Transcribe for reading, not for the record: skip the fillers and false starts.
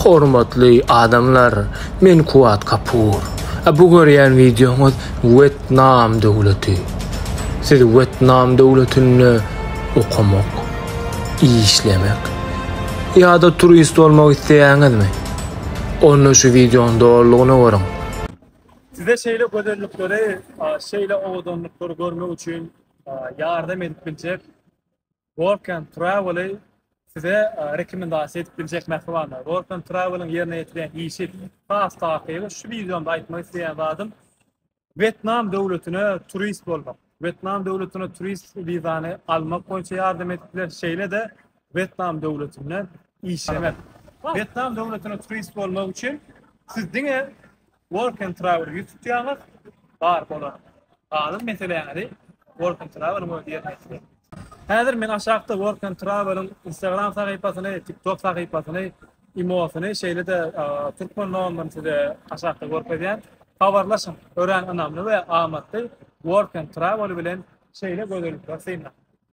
Hormatly adamlar, men Kuwat Kapur. A bu görýän wideoňyz Wetnam döwleti. Siz Wetnam döwletinde okamak, işlemek ýa-da turist bolmak isleýäňizmi? Onda şu wideony dolulygyna görüň. Size şeýle gözellikleri, şeýle owadanlyklary görmek üçin ýardam edip biljek Work and Travel-y size rekomendasiýa edip biljek mähribanlar. Work and Travel-yň ýerine ýetirýän işi has takygy şu wideomda aýtmak isleýän zadym Wetnam döwletine turist bolmak. Wetnam döwletine turist wizany almak boýunça ýardam edip biler. Şeýle-de Wetnam döwletinde işlemek. Wetnam döwletine turist bolmak üçin siz diňe Work and Travel ýüz tutýaňyz, bar bolan galan meseläňizi Work and Travel özi ýerine ýetirýär. Häzir men aşakda Work and Travel-iň Instagram sahypasyny, TikTok sahypasyny, imosyny, şeýle-de türkmen nomerini size aşakda görkezýän. Habarlaşyň, örän ynamly we amatly Work and Travel bilen şeýle gözellikleri synlaň.